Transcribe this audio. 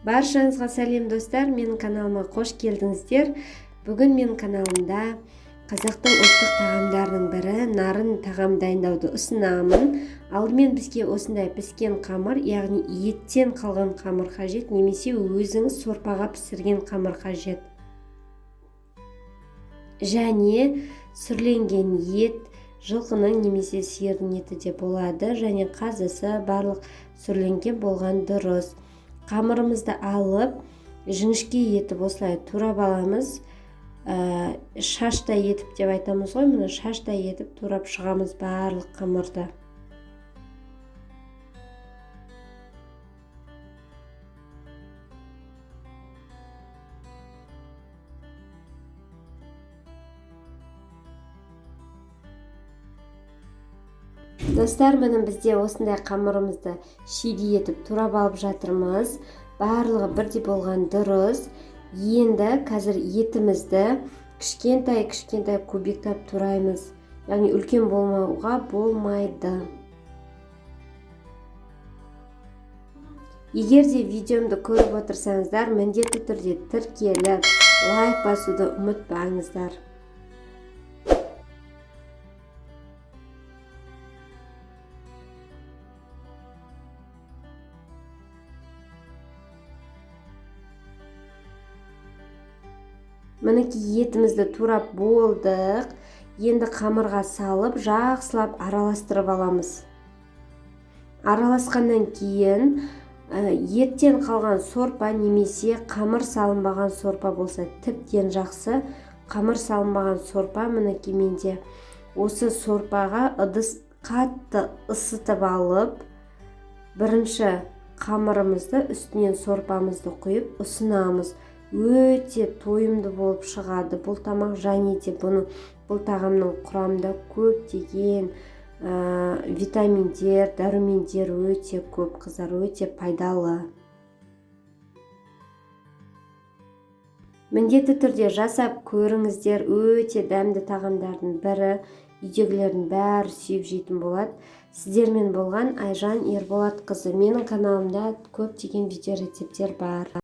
Баршаңызға сәлем, достар! Менің каналыма қош келдіңіздер. Бүгін менің каналымда қазақтың ұлттық тағамдарының бірі нарын тағам дайындауды ұсынамын. Алдымен бізге осындай піскен қамыр, яғни еттен қалған қамыр қажет, немесе өзіңіз сорпаға пісірген қамыр қажет. Және сүрленген ет, жылқының немесе сиырдың еті де болады, және қазысы, барлық сүрленген болған дұрыс. Қамырымызды алып, жіңішке етіп осылай турап аламыз. Шаштай етіп деп айтамыз ғой, міне шаштай етіп турап шығамыз барлық қамырды. Достар, міне бізде осындай қамырымызды шиді етіп турап алып жатырмыз. Барлығы бірдей болған дұрыс. Енді қазір етімізді кішкентай-кішкентай кубиктап тураймыз. Яғни үлкен болмауға болмайды. Егер де видеомды көріп отырсаңыздар, міндетті түрде тіркеліп, лайк басуды ұмытпаңыздар. Мінекей етімізді турап болдық. Енді қамырға салып, жақсылап араластырып аламыз. Араласқаннан кейін еттен қалған сорпа немесе қамыр салынбаған сорпа болса тіптен жақсы. Қамыр салынбаған сорпа мінекей менде. Осы сорпаға ыдыс қатты ысытып алып, бірінші қамырымызды үстінен сорпамызды құйып ұсынамыз. Өте тойымды болып шығады бұл тамақ, және де бұл тағамның құрамында көптеген витаминдер, дәрумендер өте көп, қыздар, өте пайдалы. Міндетті түрде жасап көріңіздер, өте дәмді тағамдардың бірі, үйдегілердің бәрі сүйіп жейтін болады. Сіздермен болған Айжан Ерболатқызы. Менің каналымда көптеген видео рецепттер бар.